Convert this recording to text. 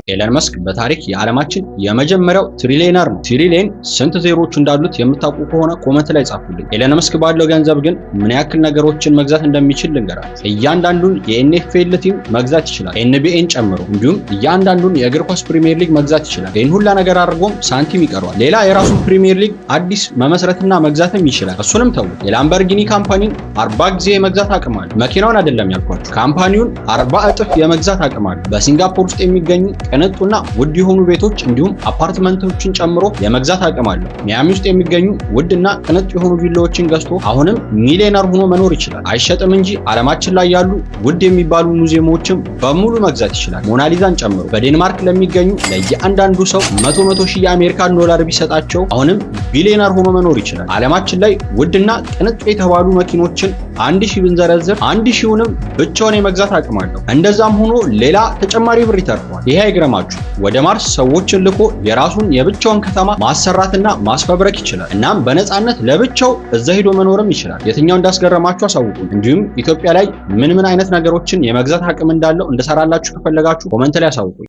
ኤለን መስክ በታሪክ የዓለማችን የመጀመሪያው trillionaire ነው። ትሪሊየን ስንት ዜሮዎች እንዳሉት የምታውቁ ከሆነ comment ላይ ጻፉልኝ። ኤለን መስክ ባለው ገንዘብ ግን ምን ያክል ነገሮችን መግዛት እንደሚችል ልንገራችሁ። እያንዳንዱን የ NFL team መግዛት ይችላል፣ NBA ን ጨምሮ። እንዲሁም እያንዳንዱን የእግር ኳስ ፕሪሚየር ሊግ መግዛት ይችላል። ይህን ሁላ ነገር አድርጎም ሳንቲም ይቀረዋል። ሌላ የራሱን ፕሪሚየር ሊግ አዲስ መመስረትና መግዛትም ይችላል። እሱንም ተው፣ የላምበርጊኒ company ን 40 ጊዜ የመግዛት አቅም አለው። መኪናውን አይደለም ያልኳችሁ፣ company ውን 40 እጥፍ የመግዛት አቅም አለው። በሲንጋፖር ውስጥ የሚገኙ ቅንጡና ውድ የሆኑ ቤቶች እንዲሁም አፓርትመንቶችን ጨምሮ የመግዛት አቅም አለው። ሚያሚ ውስጥ የሚገኙ ውድና ቅንጡ የሆኑ ቪላዎችን ገዝቶ አሁንም ሚሊዮነር ሆኖ መኖር ይችላል። አይሸጥም እንጂ ዓለማችን ላይ ያሉ ውድ የሚባሉ ሙዚየሞችን በሙሉ መግዛት ይችላል፣ ሞናሊዛን ጨምሮ። በዴንማርክ ለሚገኙ ለእያንዳንዱ ሰው 100 100 ሺህ የአሜሪካን ዶላር ቢሰጣቸው አሁንም ቢሊዮነር ሆኖ መኖር ይችላል። ዓለማችን ላይ ውድና ቅንጡ የተባሉ መኪኖችን 1000 ብንዘረዝር 1000ውንም ብቻውን የመግዛት አቅም አለው። እንደዛም ሆኖ ሌላ ተጨማሪ ብር ይተርፈዋል። ይሄ አይግረማችሁ። ወደ ማርስ ሰዎችን ልኮ የራሱን የብቻውን ከተማ ማሰራትና ማስፈብረክ ይችላል። እናም በነፃነት ለብቻው እዛ ሄዶ መኖርም ይችላል። የትኛው እንዳስገረማችሁ አሳውቁኝ። እንዲሁም ኢትዮጵያ ላይ ምን ምን አይነት ነገሮችን የመግዛት አቅም እንዳለው እንድሰራላችሁ ከፈለጋችሁ comment ላይ አሳውቁኝ።